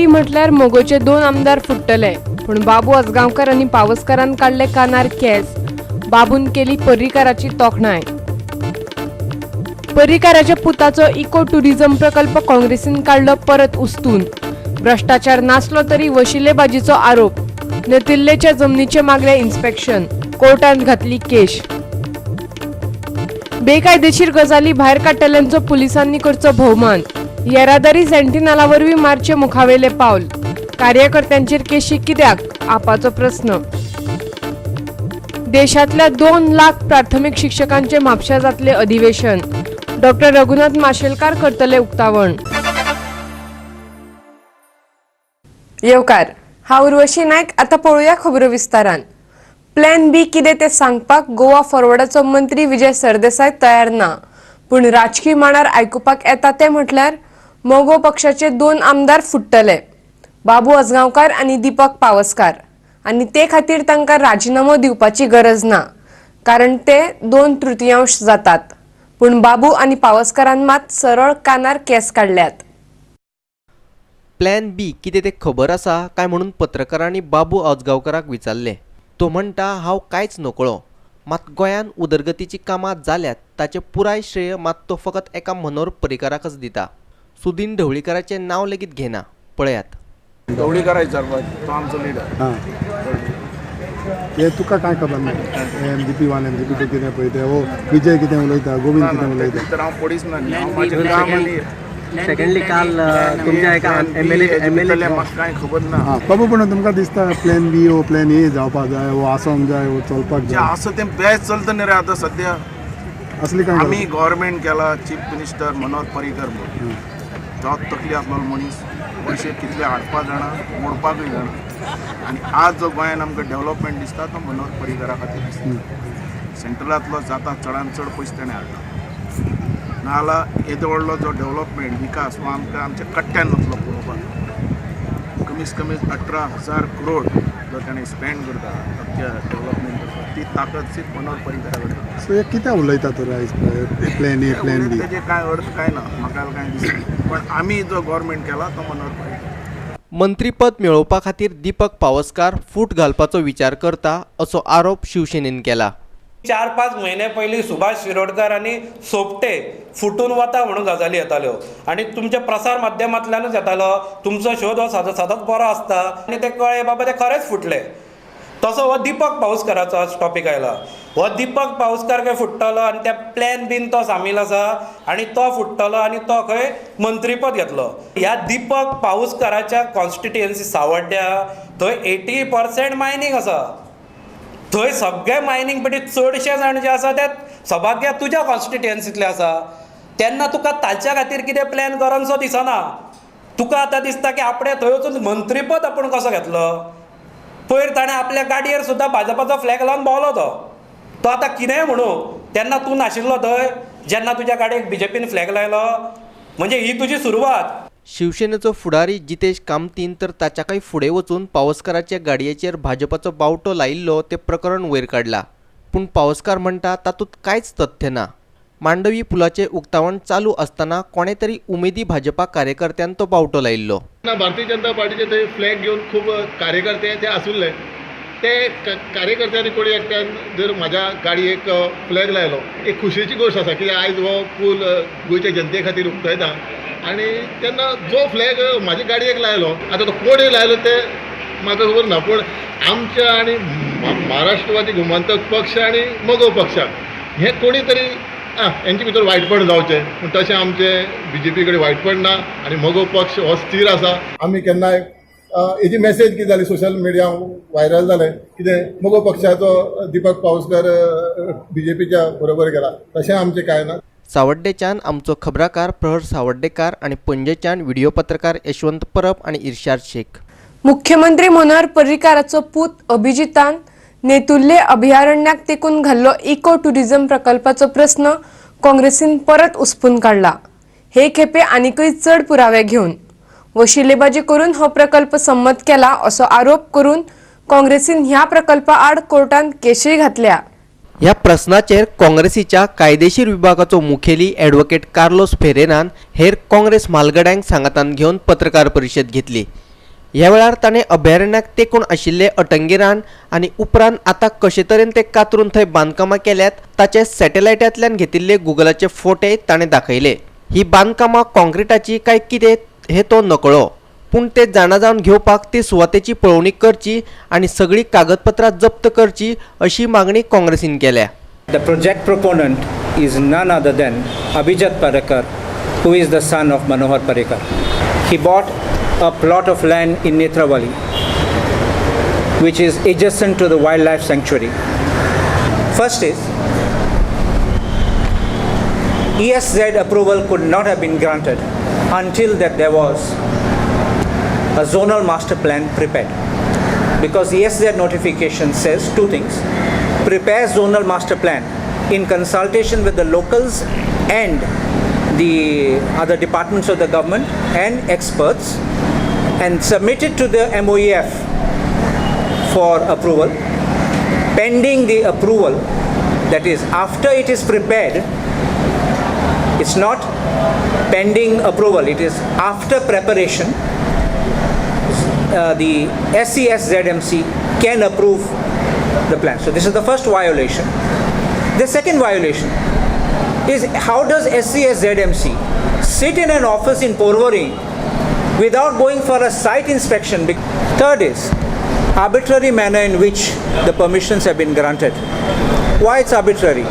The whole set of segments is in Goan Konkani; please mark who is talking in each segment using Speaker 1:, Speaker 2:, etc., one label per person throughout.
Speaker 1: बी म्हटल्यार मगोचे दोन आमदार फुट्टले, पूण बाबू आजगांवकार आनी पावसकारान काडले कानार केस. बाबून केली पर्रीकाराची तोखणाय. पर्रीकाराच्या पुताचो इको टुरिझम प्रकल्प काँग्रेसीन काडलो परत उस्तून. भ्रष्टाचार नासलो तरी वशिलेबाजीचो आरोप. नेतिल्लेच्या जमनीचे मागले इन्स्पेक्शन. कोर्टात घातली केश. बेकायदेशीर गजाली भायर काडटल्यांचो पुलिसांनी करचो भोवमान. येरादारी सेंटिनाला वरवीं मारचे मुखावेले पावल. कार्यकर्त्यांचेर केशी कित्याक, आपाचो प्रस्न. देशांतल्या 2 लाख प्राथमीक शिक्षकांचे म्हापशा जातले अधिवेशन. डॉक्टर रघुनाथ माशेलकार करतले उक्तावण. येवकार, हांव उर्वशी नायक. आतां पळोवया खबरो विस्तारान. प्लॅन बी कितें तें सांगपाक गोवा फॉरवर्डाचो मंत्री विजय सरदेसाय तयार ना, पूण राजकी माणार आयकुपाक येता तें म्हटल्यार मगो पक्षाचे 2 आमदार फुट्टले, बाबू आजगांवकार आनी दीपक पावसकार, आनी ते खातीर तांकां राजिनामो दिवपाची गरज ना, कारण ते 2/3 जातात. पूण बाबू आनी पावसकारान मात सरळ कानार केस काडल्यात.
Speaker 2: प्लॅन बी कितें तें खबर आसा काय म्हणून पत्रकारांनी बाबू आजगांवकाराक विचारलें. तो म्हणटा, हांव कांयच नकळो, मात गोंयांत उदरगतीचीं कामां जाल्यात ताचें पुराय श्रेय मात तो फकत एका मनोहर पर्रीकाराकच दिता. सुदीन ढवळीकाराचें नांव लेगीत घेना. पळयात.
Speaker 3: ढवळीकार विचारपाक, तो आमचो लिडर.
Speaker 4: हां, हे तुका कांय खबर ना? MGP 1 MGP 2 कितें पळय तें, हो विजय कितें उलयता, गोविंद कितें उलयता.
Speaker 3: तर हांव पडीच ना. हांव म्हाजें काम आनी
Speaker 5: सेकंडली काल तुमच्या एका एम एल ए
Speaker 3: म्हाका कांय खबर ना.
Speaker 4: हां बाबू, पण तुमकां दिसता प्लॅन बी हो प्लॅन ए जावपाक जाय, हो आसोंक जाय, हो चलपाक
Speaker 3: जें
Speaker 4: जाय?
Speaker 3: आसा तें बेस्ट चलता न्ही रे आतां सद्या.
Speaker 4: असली कांय
Speaker 3: आमी गव्हर्मेंट केला चीफ मिनिस्टर मनोहर पर्रीकर म्हणून, जो तकली आसलेलो मनीस, पयशे कितले हाडपा जाणा, मोडपाकूय जाणा. आनी आज जो गोंयान आमकां डेव्हलपमेंट दिसता तो मनोहर पर्रीकरा खातीर दिसता. सेंट्रलांतलो जाता चडान चड पयशे ताणें हाडला, नाजाल्यार येदो व्हडलो जो डेव्हलपमेंट विकास हो आमकां आमच्या कट्ट्यान वतलो पळोवपाक. कमीत कमी 18,000 करोड जो ताणें स्पेंड करता आमच्या डेव्हलपमेंट करता, ती ताकद सिर्फ मनोहर पर्रीकरा कडेन.
Speaker 4: सो हे कितें उलयता तर आयज प्लॅन ए प्लॅन बी?
Speaker 3: तेजे कांय अर्थ कांय ना, म्हाका कांय दिसना. पण आमी जो गव्हर्मेंट केला तो मनोहर पर्रीकर.
Speaker 2: मंत्रीपद मेळोवपा खातीर दीपक पावसकार फूट घालपाचो विचार करता असो आरोप शिवसेनेन केला.
Speaker 6: 4-5 म्हयने पयलीं सुभाष शिरोडकर आनी सोपटे फुटून वता म्हणून गजाली येताल्यो आनी तुमच्या प्रसार माध्यमांतल्यानूच येतालो. तुमचो शोध हो सदांच बरो आसता आनी ते कळ्ळें बाबा ते खरेंच फुटले. तसो हो दीपक पावसकाराचो आज टॉपीक आयला. हो दीपक पावसकार खंय फुट्टलो आनी त्या प्लॅन बीन तो सामील आसा आनी तो फुट्टलो आनी तो खंय मंत्रीपद घेतलो. ह्या दीपक पावसकाराच्या कॉन्स्टिट्युएन्सी सावड्ड्या थंय 80% मायनींग आसा. थंय सगळे मायनींग पटी चडशे जाण जे आसा ते सभाग्या तुज्या कॉन्स्टिट्युएन्सींतले आसा. तेन्ना तुका ताच्या खातीर कितें प्लॅन करनसो दिसना. तुका आतां दिसता की आपणें थंय वचून मंत्रीपद आपूण कसो घेतलो. पयर ताणें आपल्या गाडयेर सुद्दां भाजपाचो फ्लॅग लावन भोंवलो. तो तो आतां कितेंय म्हणू, तेन्ना तूं नाशिल्लो थंय जेन्ना तुज्या गाडयेक बीजेपीन फ्लॅग लायलो. म्हणजे ही तुजी सुरवात.
Speaker 2: शिवसेनेचो फुडारी जितेश कामतीन तर ताच्याकय फुडें वचून पावसकाराच्या गाडयेचेर भाजपाचो बावटो लायिल्लो तें प्रकरण वयर काडला. पूण पावसकार म्हणटा तातूंत कांयच तथ्य ना. मांडवी पुलाचें उक्तावण चालू आसतना कोणे तरी उमेदी भाजपा कार्यकर्त्यान तो बावटो लायिल्लो.
Speaker 7: ना, भारतीय जनता पार्टीचे थंय फ्लॅग घेवन खूब कार्यकर्ते ते आसुल्ले. ते कार्यकर्त्यांनी कोणी एकट्यान जर म्हाज्या गाडयेक फ्लॅग लायलो, एक खुशयेची गोश्ट आसा, कित्याक आयज हो पूल गोंयच्या जनते खातीर उक्तायता आनी तेन्ना जो फ्लॅग म्हाज्या गाडयेक लायलो, आतां तो कोणी लायलो ते म्हाका खबर ना, पूण आमच्या आनी महाराष्ट्रवादी गोमंतक पक्ष आनी मगो पक्षाक हें कोणी तरी हेंचे भितर वायटपण जावचें, पूण तशें आमचें बीजेपी कडेन वायटपण ना आनी मगो पक्ष हो स्थीर आसा.
Speaker 8: आमी केन्नाय हेजी मॅसेज कितें जाली, सोशल मिडिया व्हायरल जालें कितें, मगो पक्षाचो दीपक पावसकर बीजेपीच्या बरोबर गेला, तशें आमचें कांय ना.
Speaker 2: सावड्डेच्यान आमचो खबराकार प्रहर सावड्डेकार आनी पणजेच्यान व्हिडिओ पत्रकार यशवंत परब आनी इर्शाद शेख.
Speaker 1: मुख्यमंत्री मनोहर पर्रीकाराचो पूत अभिजितान नेतुर्ले अभयारण्याक तेकून घाल्लो इको टुरिझम प्रकल्पाचो प्रस्न काँग्रेसीन परत उसपून काडला. हे खेपे आनीकय चड पुरावे घेवन वशिलेबाजी करून हो प्रकल्प संमत केला असो आरोप करून काँग्रेसीन ह्या प्रकल्पा आड कोर्टांत केशीय घातल्या.
Speaker 2: ह्या प्रस्नाचेर काँग्रेसीच्या कायदेशीर विभागाचो मुखेली ॲडव्होकेट कार्लोस फेरेरान हेर काँग्रेस म्हालगड्यांक सांगातान घेवन पत्रकार परिशद घेतली. ह्या वेळार ताणें अभयारण्याक तेंकून आशिल्ले अटंगे रान आनी उपरांत आतां कशे तरेन ते कातरून थंय बांदकामां केल्यात ताचे सॅटेलायटांतल्यान घेतिल्ले गुगलाचे फोटे ताणें दाखयले. ही बांदकामां कॉन्क्रिटाची काय कितें हें तो नकळो, पूण ते जाणा जावन घेवपाक ती सुवातेची पळोवणी करची आनी सगळीं कागदपत्रां जप्त करची अशी मागणी काँग्रेसीन केल्या.
Speaker 9: The project proponent is none other than Abhijat Parrikar, who is the son of Manohar Parrikar. He bought a plot of land in Netravali, which is adjacent to the wildlife sanctuary. First is, ESZ approval could not have been granted until that there was a zonal master plan prepared. Because ESZ notification says two things: prepare zonal master plan in consultation with the locals and the other departments of the government and experts, and submit it to the MOEF for approval. Pending the approval, that is after it is prepared, it's not pending approval, it is after preparation, the SESZMC can approve the plan. So this is the first violation. The second violation is, how does SESZMC sit in an office in Porvorim without going for a site inspection? Third is arbitrary manner in which the permissions have been granted. Why it's arbitrary?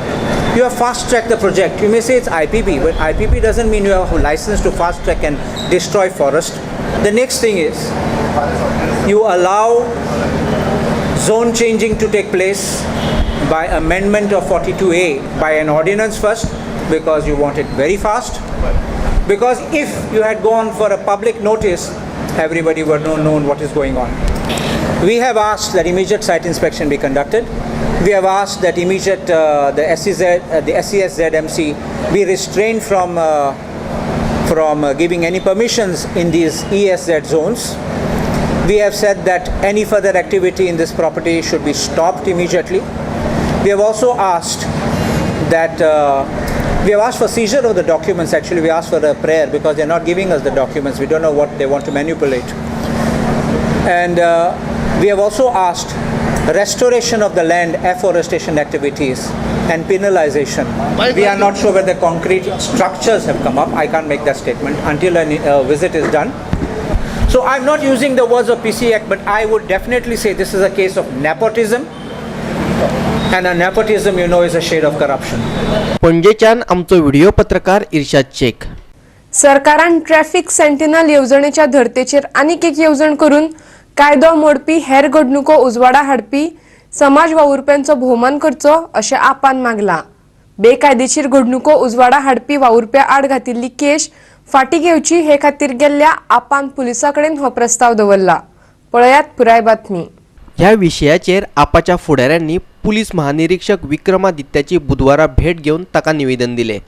Speaker 9: You have fast-tracked the project. You may say it's IPP, but IPP doesn't mean you have a license to fast-track and destroy forest. The next thing is, you allow zone changing to take place by amendment of 42A by an ordinance first, because you want it very fast. Because if you had gone for a public notice, everybody would have known what is going on. We have asked that immediate site inspection be conducted. We have asked that immediate the SESZMC be restrained from giving any permissions in these ESZ zones. We have said that any further activity in this property should be stopped immediately. We have also asked that we have asked for seizure of the documents. Actually, we asked for a prayer because they're not giving us the documents. We don't know what they want to manipulate. And we have also asked restoration of the land, afforestation activities, and penalization. We are not sure whether concrete structures have come up. I can't make that statement until a visit is done. So I'm not using the words of PC Act, but I would definitely say this is a case of nepotism. And a nepotism, you know, is a shade of corruption.
Speaker 2: पणजेच्यान आमचो व्हिडिओ पत्रकार इर्शाद शेख.
Speaker 1: सरकारान ट्रॅफिक सेंटिनल येवजणेच्या धर्तेचेर आनीक एक येवजण करून कायदो मोडपी हेर घडणुको उजवाडा हाडपी समाज वावुरप्यांचो भोवमान करचो अशें आपान मागला. बेकायदेशीर घडणुको उजवाडा हाडपी वावुरप्या आड घातिल्ली केश फाटी घेवची हे खातीर गेल्ल्या आपान पुलिसां कडेन हो प्रस्ताव दवरला. पळयात पुराय बातमी.
Speaker 2: ह्या विशयाचेर आपाच्या फुडाऱ्यांनी पुलीस महानिरीक्षक विक्रमादित्याची बुधवारा भेट घेवन ताका निवेदन दिलें.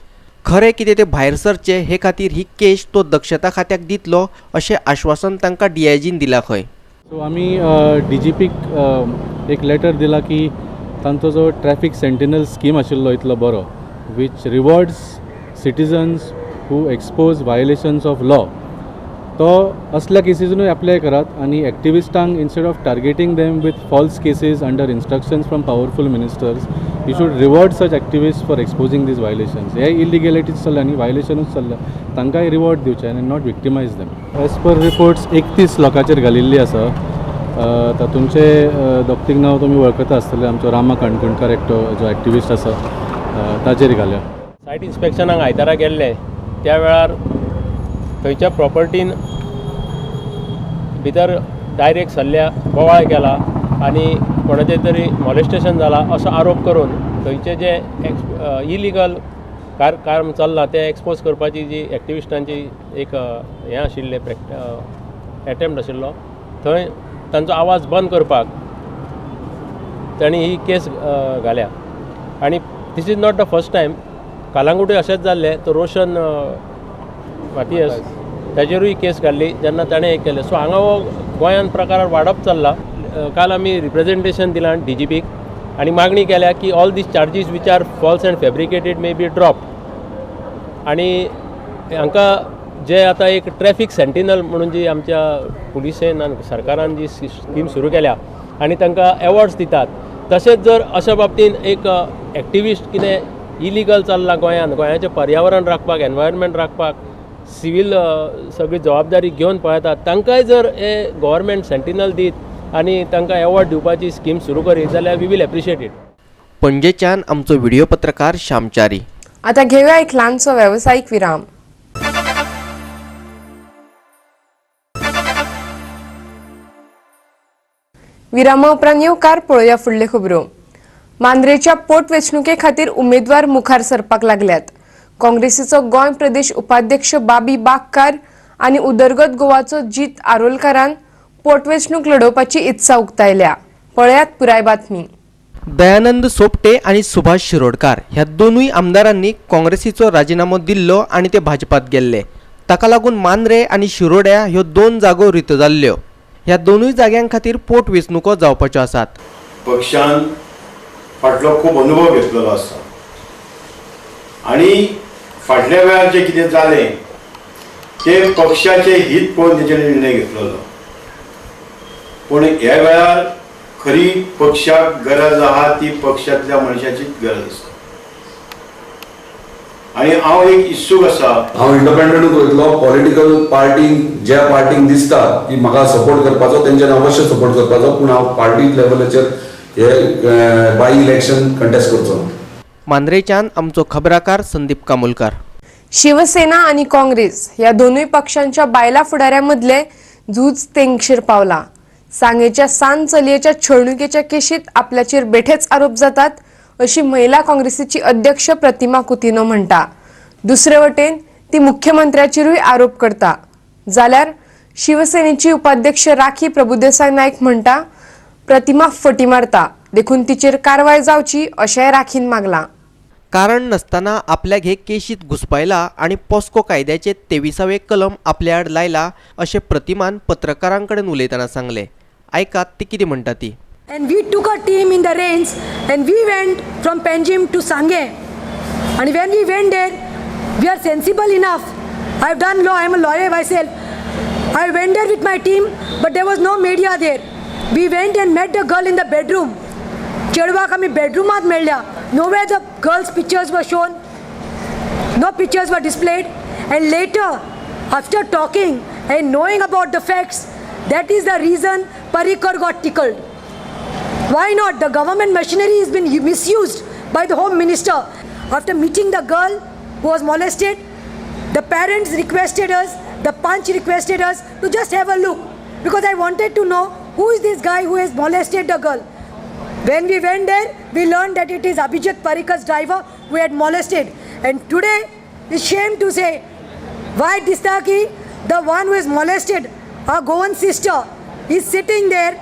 Speaker 2: खरें कितें तें भायर सरचें हे खातीर ही केश तो दक्षता खात्याक दितलो अशें आश्वासन तांकां डीआयजीन दिलां खंय.
Speaker 10: सो आमी डीजीपीक एक लेटर दिला की तांचो जो ट्रॅफिक सेंटिनल स्कीम आशिल्लो इतलो बरो, which rewards citizens who expose violations of law, तो असल्या केसीजूनय एप्लाय करात आनी एक्टिविस्टांक instead of targeting them with false cases under instructions from powerful ministers, you should reward such activist for exposing these violations. हे इलिगेलिटीज चल्ल्या न्ही, वायलेशनूच चल्ल्या, तांकांय रिवॉर्ड दिवचें आनी not victimise them. As per reports 31 लोकांचेर घालिल्ली आसा. तातूंचे दोग तीग नांव तुमी वळखता आसतले. आमचो रामा काणकोणकार एकटो जो एक्टिविस्ट आसा ताचेर घाल्या.
Speaker 11: सायट इन्स्पेक्शनाक आयतारा गेल्ले त्या वेळार थंयच्या प्रॉपर्टीन भितर डायरेक्ट सरल्या, बोवाळ केला आनी कोणाचें तरी मॉलेस्टेशन जाला असो आरोप करून थंयचे जे इलिगल काम चल्लां तें एक्सपोज करपाची जी एक्टिविस्टांची एक हें आशिल्लें एटेम्प्ट आशिल्लो, थंय तांचो आवाज बंद करपाक तांणी ही केस घाल्या. आनी this is not the first time. कालांगुटूय अशेंच जाल्लें, तो रोशन मातियस ताजेरूय केस घाल्ली जेन्ना ताणें हें केलें. सो हांगा हो गोंयान प्रकार वाडप चल्ला. काल आमी रिप्रेजेंटेशन दिलां डीजीपीक आनी मागणी केल्या की all these charges which are false and fabricated may be dropped आनी हांकां जे आतां एक ट्रॅफिक सेंटिनल म्हणून जी आमच्या पुलिसेन आनी सरकारान जी स्कीम सुरू केल्या आनी तांकां एवॉर्ड्स दितात, तशेंच जर अशा बाबतीन एक एक्टिविस्ट कितें इलिगल चल्लां गोंयांत, गोंयाचें पर्यावरण राखपाक, एनवायरमेंट राखपाक सिवील सगळी जबाबदारी घेवन पळयतात, तांकांय जर हे गव्हर्मेंट सेंटिनल दीत आनी तांकां एवॉर्ड दिवपाची स्कीम सुरू करीत जाल्यार we will appreciate it.
Speaker 2: पणजेच्यान आमचो व्हिडिओ पत्रकार श्यामचारी.
Speaker 1: आता घेऊया एक ल्हानसो वेवसायीक विराम. विरामा उपरांत येवकार पळोवया फुडल्यो खबरो. मांद्रेच्या पोटवेंचणुके खातीर उमेदवार मुखार सरपाक लागल्यात. काँग्रेसीचो गोंय प्रदेश उपाध्यक्ष बाबी बागकार आनी उदरगत गोवाचो जीत आरोलकारान पोटवेंचणूक लढोवपाची इत्सा उक्तायल्या. पळयात पुराय बातमी.
Speaker 2: दयानंद सोपटे आनी सुभाष शिरोडकार ह्या दोनूय आमदारांनी काँग्रेसीचो राजिनामो दिल्लो आनी ते भाजपात गेल्ले. ताका लागून मांद्रे आनी शिरोड्या ह्यो दोन जागो रित्यो जाल्ल्यो. ह्या दोनूय जाग्यां खातीर पोटवेंचणुको जावपाच्यो आसात.
Speaker 12: पक्षान फाटलो खूब अनुभव घेतलेलो आसा आनी फाटल्या वेळार जें कितें जालें तें पक्षाचें हित पळोवन तेचेर निर्णय घेतलेलो, पूण ह्या वेळार खरी पक्षाक गरज आहा ती पक्षांतल्या मनशाचीच गरज आसा आनी हांव एक इत्सूक आसा.
Speaker 13: हांव इंडिपेंडंटूच वयतलो. पॉलिटिकल पार्टीक ज्या पार्टीक दिसता की म्हाका सपोर्ट करपाचो तेंच्यानी अवश्य सपोर्ट करपाचो, पूण हांव पार्टी लेवलाचेर हे बाय इलेक्शन कंटेस्ट करचो.
Speaker 2: मांद्रेच्यान आमचो खबराकार संदीप कामुलकार.
Speaker 1: शिवसेना आनी काँग्रेस ह्या दोनूय पक्षांच्या बायला फुडाऱ्यां मदले झूज तेंगशेर पावला. सांगेच्या सान चलयेच्या छळणुकेच्या केशीत आपल्याचेर बेठेच आरोप जातात अशी महिला काँग्रेसीची अध्यक्ष प्रतिमा कुतिनो म्हणटा. दुसरे वटेन ती मुख्यमंत्र्याचेरूय आरोप करता. जाल्यार शिवसेनेची उपाध्यक्ष राखी प्रभुदेसाय नायक म्हणटा प्रतिमा फटी मारता, देखून तिचेर कारवाय जावची अशेंय राखीन मागलां.
Speaker 2: कारण नसतना आपल्याक हे केशीत घुसपायला आनी पॉस्को कायद्याचे 23वे कलम आपल्या आड लायला अशें प्रतिमान पत्रकारां कडेन उलयतना सांगलें. आयकात ती कितें म्हणटा ती.
Speaker 14: And we took a team in the reins and we went from Panjim to Sange. And when we went there, we are sensible enough. I have done law, I am a lawyer myself. I went there with my team, but there was no media there. We went and met the girl in the bedroom. चेडवाक आमी बेडरूमात मेळ्ळ्या. Nowhere the girl's pictures were shown, no pictures were displayed. And later, after talking and knowing about the facts, that is the reason Parrikar got tickled. Why not? The government machinery has been misused by the Home Minister. After meeting the girl who was molested, the parents requested us, the Panch requested us to just have a look, because I wanted to know who is this guy who has molested the girl. When we went there, we learned that it is Abhijit Parrikar's driver who had molested. And today, it's shame to say, why Distaki, the one who is molested, our Goan sister, is sitting there,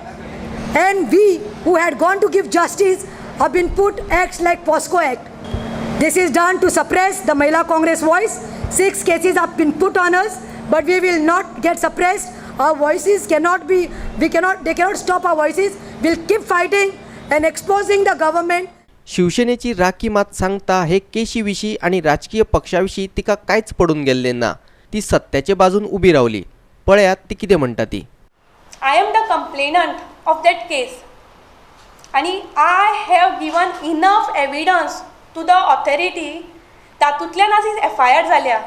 Speaker 14: and we who had gone to give justice have been put acts like POSCO Act. This is done to suppress the Mahila Congress voice. 6 cases have been put on us, but we will not get suppressed. Our voices cannot be, they cannot stop our voices. We'll keep fighting and exposing the government.
Speaker 2: शिवसेनेची राखी मात सांगता हे केशी विशीं आनी राजकीय पक्षा विशीं तिका कांयच पडून गेल्लें ना. ती सत्याचे बाजून उबी रावली. पळयात ती कितें म्हणटा ती.
Speaker 15: I am the complainant of that case आनी I have given enough evidence to the authority. तातूंतल्यान आज एफ I R जाल्या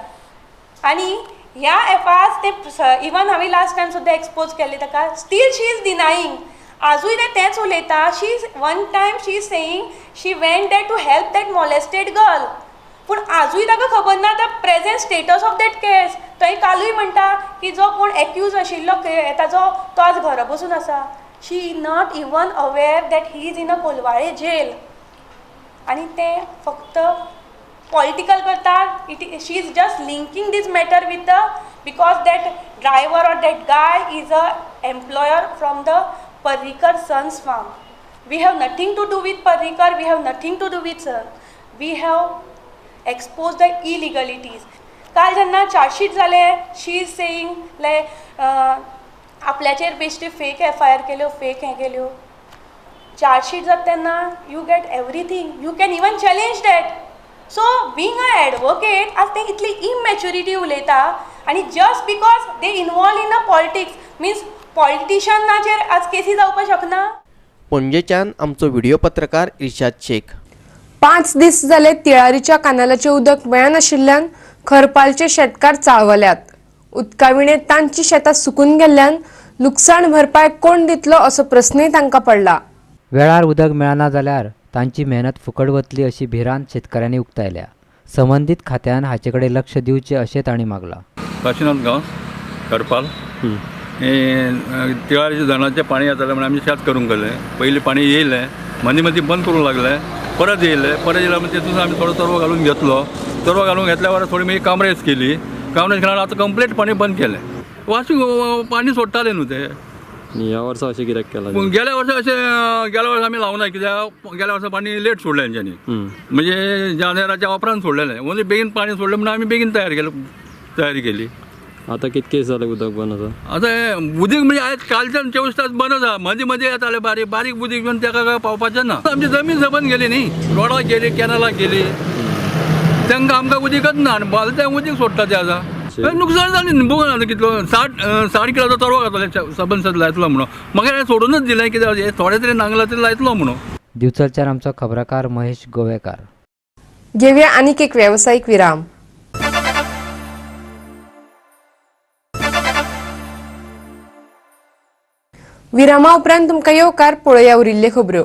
Speaker 15: आनी ह्या एफ I R ते इवन हांवें लास्ट टायम सुद्दां एक्सपोज केल्ले ताका, स्टील she is denying. आजूय ते तेंच उलयता. She is one time she is saying she went that to help that molested girl, पूण आजूय ताका खबर ना the present status of that case. थंय कालूय म्हणटा की जो कोण एक्यूज आशिल्लो ताजो तो आज घरा बसून आसा. She is not even aware that he is in a Colvale jail. आनी ते फक्त पॉलिटिकल करतात. It she is just linking this matter with the because that driver or that guy is a employer from the Parrikar sons farm. We have nothing to do with Parrikar, we have nothing to do with sir. We have expose the illegalities. काल जेन्ना चार्जशीट जालें, शी is saying लायक आपल्याचेर बेश्टे फेक एफ I R केल्यो, फेक हें केल्यो. चार्जशीट जाता तेन्ना you get everything, you can even challenge that. So being a advocate आज ते इतली इमॅच्युरिटी उलयता. आनी just because they involve in a politics means पॉलिटिशियनाचेर आज केसी जावपाक शकना.
Speaker 2: पणजेच्यान आमचो व्हिडिओ पत्रकार इर्शाद शेख.
Speaker 1: 5 दीस जाले तिळारीच्या कानालाचें उदक मेळनाशिल्ल्यान खरपालचे शेतकार चाळवल्यात. उदका विणे तांची शेतां सुकून गेल्ल्यान लुकसाण भरपाय कोण दितलो असो प्रस्नय तांकां पडला.
Speaker 16: वेळार उदक मेळना जाल्यार तांची मेहनत फुकट वतली अशी भिरांत शेतकारांनी उक्तायल्या. संबंदीत खात्यान हाचे कडेन लक्ष दिवचें अशें तांणी मागलां.
Speaker 17: काशीनाथ गांव खरपाल तिळारीच्या धरणाचें पाणी येतालें म्हणून आमी शेत करूंक गेलें. पयलीं पाणी येयलें, मदीं मदीं बंद करूंक लागलें, परत येयलें, परत येयलें म्हणजे तितून आमी थोडो तरवो घालून घेतलो. तरवो घालून घेतल्या थोडी मागीर कामरेज केली. कामरेज केल्यार आतां कंप्लीट पाणी बंद केलें. वाशी पाणी सोडटाले न्हू ते.
Speaker 18: ह्या वर्सा अशें कित्याक केलां?
Speaker 17: गेल्या वर्सा अशें गेल्या वर्सा आमी लावना कित्याक गेल्या वर्सा पाणी लेट सोडलें तेंच्यांनी, म्हणजे जानेराच्या उपरांत सोडलेलें. ओन्ली बेगीन पाणी सोडलें म्हणून आमी बेगीन तयारी केली.
Speaker 18: आतां कितके दीस जाले उदक बंद आसा?
Speaker 17: आतां उदीक म्हणजे आयज कालच्यान 24 तास बंद आसा. मदीं मदीं येतालें बारीक बारीक उदीक घेवन तेका काय पावपाचें ना. आमची जमीन सबंद गेली न्ही, रोडाक गेली, कॅनलाक गेली, तांकां आमकां उदीकच ना. आनी बाल तें उदीक सोडटा ते आतां. नुकसान जालें न्ही, बघ आतां कितलो 60 किलाचो तरवो घातलो सबंद सद लायतलो म्हणून, मागीर हांवें सोडूनच दिलें कित्याक हे थोडे तरी नांगला तरी लायतलो म्हणून.
Speaker 16: दिवचलच्यान आमचो खबराकार महेश गोवेकार.
Speaker 1: घेवया आनीक एक वेवसायीक विराम. विरामा उपरांत तुमकां येवकार. पळोवया उरिल्ल्यो खबऱ्यो.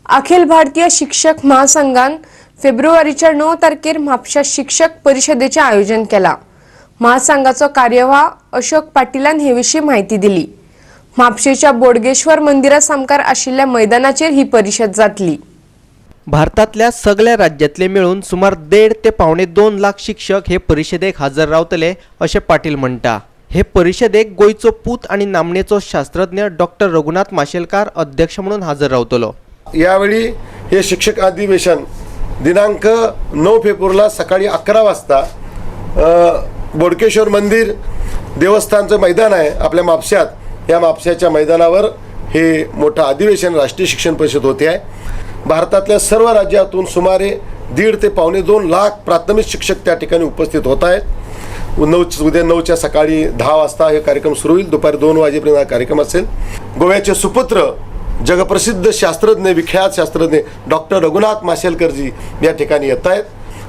Speaker 1: अखिल भारतीय शिक्षक महासंघान फेब्रुवारीच्या 9 तारखेर म्हापशा शिक्षक परिशदेचें आयोजन केलां. महासंघाचो कार्यवाह अशोक पाटीलान हे विशीं म्हायती दिली. म्हापशेच्या बोडगेश्वर मंदिरा सामकार आशिल्ल्या मैदानाचेर ही परिशद जातली.
Speaker 2: भारतांतल्या सगळ्या राज्यांतले मेळून सुमार 1.5 ते 1.75 लाख शिक्षक हे परिशदेक हजर रावतले अशें पाटील म्हणटा. हे परिशदेक गोंयचो पूत आनी नामनेचो शास्त्रज्ञ डॉक्टर रघुनाथ माशेलकार अध्यक्ष म्हणून हजर रावतलो.
Speaker 19: यावेळी हे शिक्षक अधिवेशन दिनांक 9 फेब्रुवारीला सकाळी 11 वाजता बोडकेश्वर मंदिर देवस्थानचं मैदान आहे आपल्या म्हापश्यात, या म्हापश्याच्या मैदानावर हे मोठं अधिवेशन राष्ट्रीय शिक्षण परिषद होते आहे. भारतातल्या सर्व राज्यातून सुमारे 1.5 ते 1.75 लाख प्राथमिक शिक्षक त्या ठिकाणी उपस्थित होत आहेत. उद्या 9च्या सकाळी 10 वाजता हे कार्यक्रम सुरू होईल. दुपारी 2 वाजेपर्यंत हा कार्यक्रम असेल. गोव्याचे सुपुत्र जगप्रसिद्ध शास्त्रज्ञ, विख्यात शास्त्रज्ञ डॉक्टर रघुनाथ माशेलकरजी या ठिकाणी येत आहेत.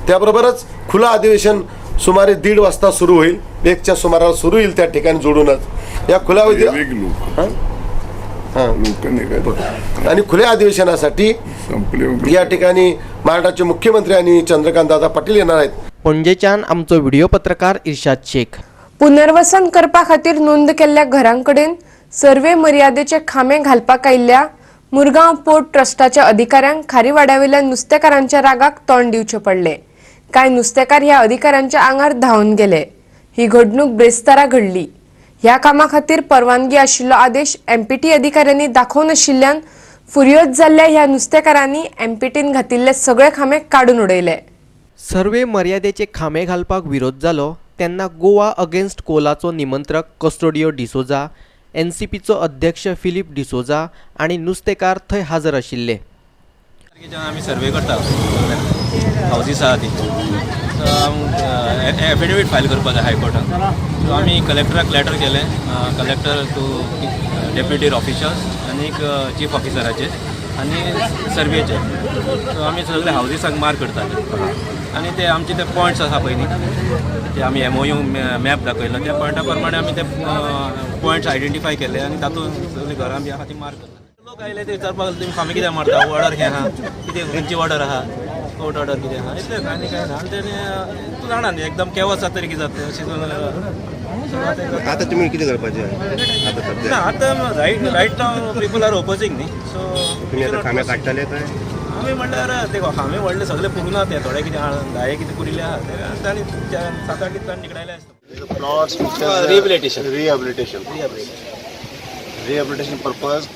Speaker 19: त्याबरोबरच खुलं अधिवेशन सुमारे 1.5 वाजता सुरू होईल, 1च्या सुमाराला सुरू होईल त्या ठिकाणी जोडूनच या खुल्या आणि खुल्या अधिवेशनासाठी या ठिकाणी महाराष्ट्राचे मुख्यमंत्री आणि चंद्रकांत दादा पाटील येणार आहेत.
Speaker 2: पणजेच्यान आमचो व्हिडिओ पत्रकार इर्शाद शेख.
Speaker 1: पुनर्वसन करपा खातीर नोंद केल्ल्या घरांकडेन सर्वे मर्यादेचे खांबे घालपाक आयिल्ल्या मुरगांव पोर्ट ट्रस्टाच्या अधिकाऱ्यांक खारीवाड्यावेल्या नुस्तेकारांच्या रागाक तोंड दिवचें पडलें. कांय नुस्तेकार ह्या अधिकाऱ्यांच्या आंगार धांवन गेले. ही घडणूक ब्रेस्तारा घडली. ह्या कामा खातीर परवानगी आशिल्लो आदेश एमपीटी अधिकाऱ्यांनी दाखोवनाशिल्ल्यान फुर्योज जाल्ल्या ह्या नुस्तेकारांनी एमपीटीन घातिल्ले सगळे खांबे काडून उडयले.
Speaker 2: सर्वे मर्यादेचे खांबे घालपाक विरोध जालो तेन्ना गोवा अगेन्स्ट कोलाचो निमंत्रक कस्टोडियो डिसोजा, एनसीपीचो अध्यक्ष फिलीप डिसोजा आनी नुस्तेकार थंय हजर आशिल्ले.
Speaker 20: आमी सर्वे करता हावजीस आहा ती एफिडेवीट फायल करपाक जाय हायकोर्टान. सो आमी कलेक्टराक लेटर केलें, कलेक्टर टू डेप्युटी ऑफिशल्स आनी चीफ ऑफिसराचेर आनी सर्वेचेर. सो आमी सगळे हावजीसाक मार्क करताले आनी ते आमचे ते पॉयंट्स आसा पळय न्ही, ते आमी MOU map दाखयलो त्या पॉयंटा प्रमाणे आमी ते पॉयंट्स आयडेंटिफाय केले आनी तातूंत सगळीं घरां बी आहा ती मार्क करता. लोक आयले ते विचारपाक लागले तुमी खांबे कित्याक मारता, ऑर्डर कितें आहा, कितें खंयची ऑर्डर आहा, कोर्ट ऑर्डर कितें आहा, इतलें आनी कांय ना. आनी तेणें तूं जाणा न्ही एकदम केवस जाता तरी कितें जाता अशें.
Speaker 21: आतां तुमी कितें करपाचें आतां?
Speaker 20: ना आतां right now people are opposing न्ही. सो
Speaker 21: तुमी आतां खांबे काडटाले काय?
Speaker 20: आमी म्हणल्यार ते खांबे व्हडले सगळे पुरुना ते थोडे कितें 10 कितें पुरिल्ले आहा ते आनी 7-8 जाण निकडायले आसता. Rehabilitation
Speaker 21: rehabilitation purpose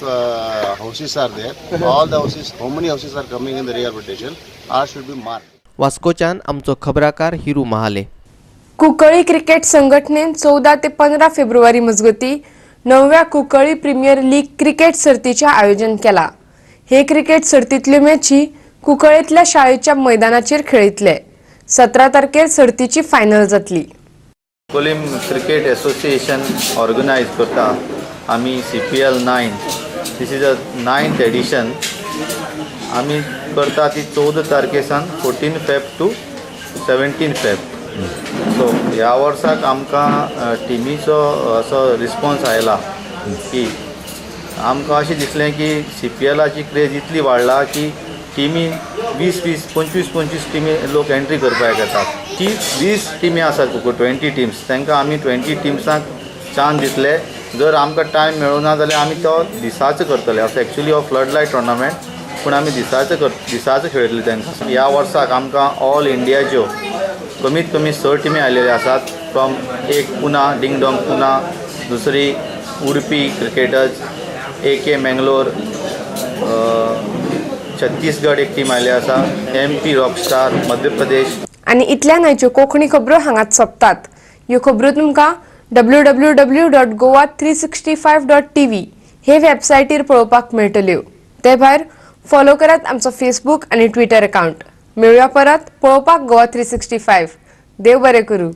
Speaker 21: houses are there. All the houses, how many houses are coming in the rehabilitation are should be marked.
Speaker 2: वास्कोच्यान आमचो खबराकार हिरू महाले.
Speaker 1: कुंकळी क्रिकेट संघटनेन 14 ते 15 फेब्रुवारी मजगती 9व्या कुंकळी प्रीमियर लीग क्रिकेट सर्तीचें आयोजन केलां. हे क्रिकेट सर्तींतल्यो मॅची कुंकळेंतल्या शाळेच्या मैदानाचेर खेळयतले. 17 तारखेर सर्तीची फायनल जातली.
Speaker 5: कोलिम क्रिकेट एसोसिएशन ऑर्गनायज करता आमी CPL 9. This is a 9th edition. आमी करता ती 14 तारखे सावन 14 Feb to 17 Feb. So ह्या वर्साक आमकां टिमीचो असो रिस्पॉन्स आयला की आमकां अशें दिसलें की CPLाची क्रेज इतली वाडला की टिमी 20 20 25 25 टिमी लोक एंट्री करपाक येतात. ती 20 टिमी आसात तुका 20 टिम्स, तांकां आमी 20 टिम्सांक चान्स दितले. जर आमकां टायम मेळना जाल्यार आमी तो दिसाचो करतले. असो एक्चुली हो फ्लड लायट टुर्नामेंट, पूण आमी दिसाचो खेळटले तांकां. ह्या वर्साक आमकां ऑल इंडियाच्यो कमीत कमी 6 टिमी आयलेल्यो आसात. फ्रॉम एक पुना डिंग डॉंग पुना, दुसरी उडपी क्रिकेटर्स, AK Mangalore, Chhattisgarh एक टीम आयली आसा, MP Rockstar Madhya Pradesh.
Speaker 1: आनी इतल्यान आयच्यो कोंकणी खबरो हांगाच सोंपतात. ह्यो खबरो तुमकां www.goa365.tv हे वेबसायटीर पळोवपाक मेळटल्यो. ते भायर फॉलो करात आमचो फेसबूक आनी ट्विटर अकावंट. मेळुया परत पळोवपाक गोवा 365. देव बरें करूं.